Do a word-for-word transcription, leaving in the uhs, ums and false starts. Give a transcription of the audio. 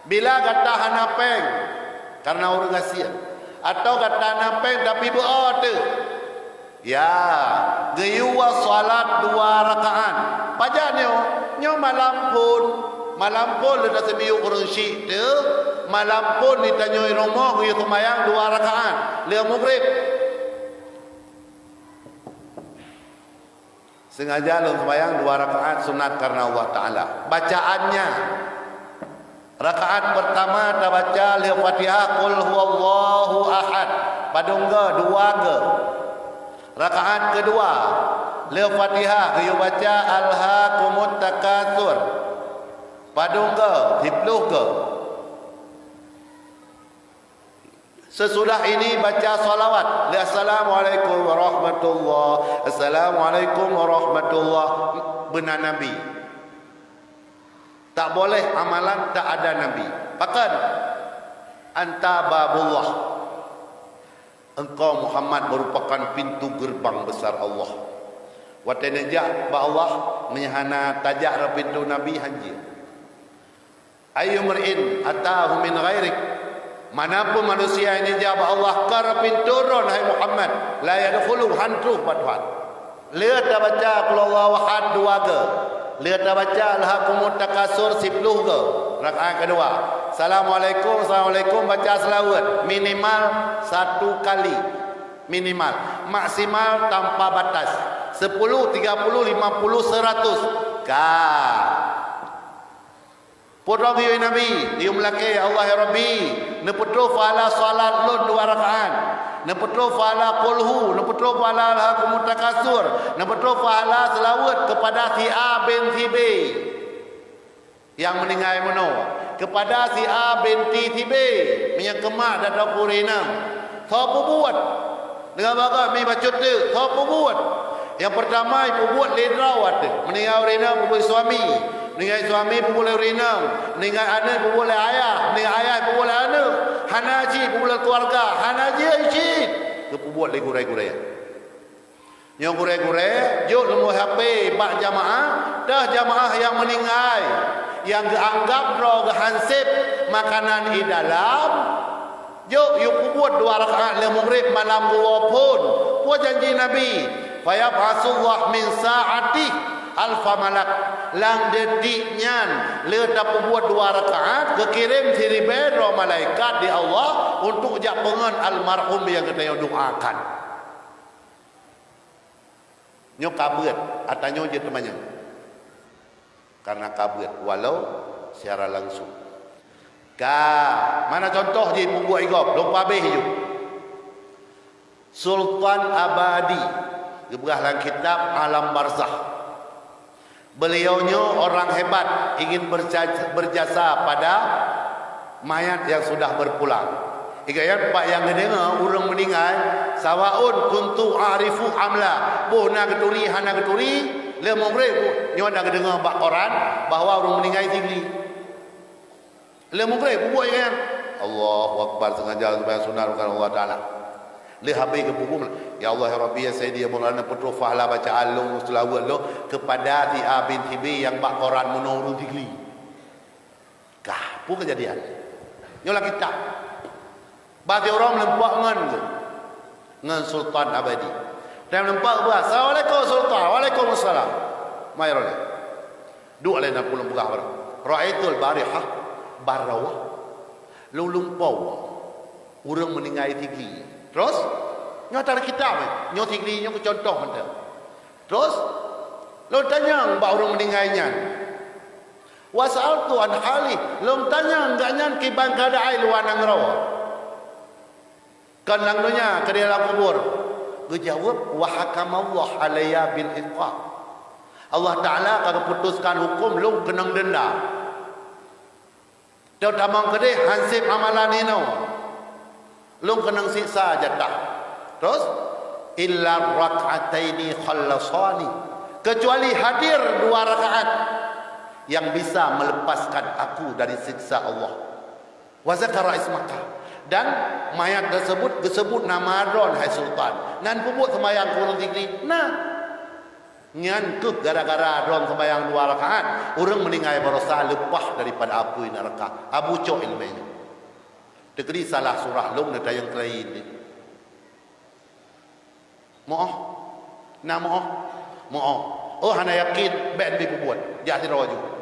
Bila gata hana péng karena ureuëng gasien, atawa gata hana péng tapi beu-o teuh, ya, geuyue salat dua rakaat. Pajan nyoe? Nyoe malam phon. Malam phon leuda seumiyueb ureuëng syik teuh, malam phon di tanyoe rumoh geuyue seumayang dua rakaat lheueh mugrib. Sengaja lôn seumayang dua rakaat sunat karena Allah Ta'ala. Bacaannya, rakaat pertama tabaca lheueh Fatihah Qul Huwallahu Ahad, padum go? Dua go. Rakaat kedua, lheueh Fatihah geuyue baca Alhakumut Takatsur, padum go? Siploh go. Sesudah ini baca salawat, Assalamualaikum warahmatullah, Assalamualaikum warahmatullah, beuna Nabi. Tak boleh amalan tak ada Nabi. Pakon? Anta babullah. Engkau Muhammad merupakan pintu gerbang besar Allah. Watée neujak bak Allah, meunyoe hana tajak rot pintu Nabi, hanjeuet. Ayyumri'in atahu min ghairik. Manapun manusia nyang jijak bak Allah keu pintoe droe, hai Muhammad, la yadkhulu, han troh bak Tuhan. Lheueh tabaca Qul Huwallahu Ahad dua go. Lheueh tabaca Alhakumut Takatsur siploh go. Rakaat kedua. Assalamualaikum, assalamualaikum, baca seulaweuet minimal satu kali. Minimal. Maksimal tanpa batas. Sepuluh, tiga puluh, lima puluh, seratus. Ka. Peue droe geuyue Nabi, geuyue meulakée, "Ya Allah, ya Rabbi, neupeutroh pahala salat lôn dua rakaat, neupeutroh pahala Qul Hu, neupeutroh pahala Alhakumut Takatsur, neupeutroh pahala seulaweuet keupada si A bin si B nyang meuninggai meunoe, keupada si A binti si B meunyoe keu mak dan droe ureuëng inong." Soe peubuet? Deungon bagoe mi bacut teuk, soe peubuet? Nyang peurtama ipeubuet lé droe watée meuninggai ureuëng inong, peubuet suami. Meuninggai suami, peubuet lé ureuëng inong. Meuninggai aneuëk, peubuet lé ayah. Meuninggai ayah, peubuet lé aneuëk. Hana cit, peubuet lé keuluwarga. Hana jeuet cit. Geupeubuet lé gurée-gurée. Nyoe gurée-gurée, jok lumbôi H P bak jamaah, teuh jamaah nyang meuninggai, nyang geuanggab droe geuhanseb makanan ié dalam, jok yue peubuet dua rakaat lheueh mugrib malam geuwoe phon. Peue janji Nabi? "Fayab'asullah min sa'atih alfa malak." Lam detik nyan, lheueh tapeubuet dua rakaat, geukirém siribée droe malaikat di Allah untuk jak peungon almarhum nyang geutanyoe doakan. Nyoe ka beuet, ata nyoe jeuet teumanyong. Karena ka beuet, walau secara langsung. Ka, mana contoh jih peubuet igob, lôn pabeh ju. Sultan Abadi, geupeugah lam kitab Alam Barzakh. Beliau nyoe orang hebat, ingin berja-, berjasa pada mayat yang sudah berpulang. Ikayat bak nyang geudeungoe ureuëng meuninggai, sawaun kuntu a'rifu amla, boh na geuturi hana geuturi, lheueh mugrib nyoe na geudeungoe bak koran bahwa ureuëng meuninggai sigli. Lheueh mugrib peubuet ikayat. Allahu Akbar, sengaja sumbayang sunat bukan Allah Taala. Lheueh habéh geupeubuet, "Ya Allah, ya Rabbi, ya Sayyidi, ya Maulana, peutroh pahala bacaan lôn, seulaweuet lôn keupada si A bin si B nyang bak koran meunoe ureuëng sigli." Kah, peue keujadian? Nyoe lam kitab. Bah siuroe meuleumpok ngon geuh, ngon Sultan Abadi. Dan meuleumpok bah, "Assalamualaikum Sultan." "Waalaikumsalam." "Mai roh lé." Duek lé na pulung peugah baroe. "Ra'aitul barihah barrawah." Lôn lumpoe ureuëng meuninggai sigli. Terus, nyoe ata kitab, nyoe sigli nyoe keu contoh mantong. Terus, lôn tanyong bak ureuëng meuninggai nyan. "Wa sa'altu an hali," lôn tanyong gobnyan kiban keuadaan luwa nanggroe. Kon lam donya, keudeh lam kubur. Geujaweueb, "Wa hakamallahu alayya bil iqab." Allah Taala ka geuputuskan huköm lôn keunong denda. Teutamong keudeh hanseb amalan inoe. Lôn keunong siksa jatah. Terus, "Illa rak'ataini khallasani." Kecuali hadir dua rakaat yang bisa melepaskan aku dari siksa Allah. "Wa zakara ismaka." Dan mayat tersebut geusebut nama droen, hai Sultan. Nan peubuet seumayang keu ureuëng sigli? Nah. Nyan keuh gara-gara droe seumayang dua rakaat, ureuëng meuninggai baroesa leupah daripada apui neuraka. Abu cok iéleumé nyoe. Teukeudi salah surah lom neutayang keulayi. Moh? Na moh? Moh. Oh, hana yakin, bék neubi peubuet. Jak sidroe ju.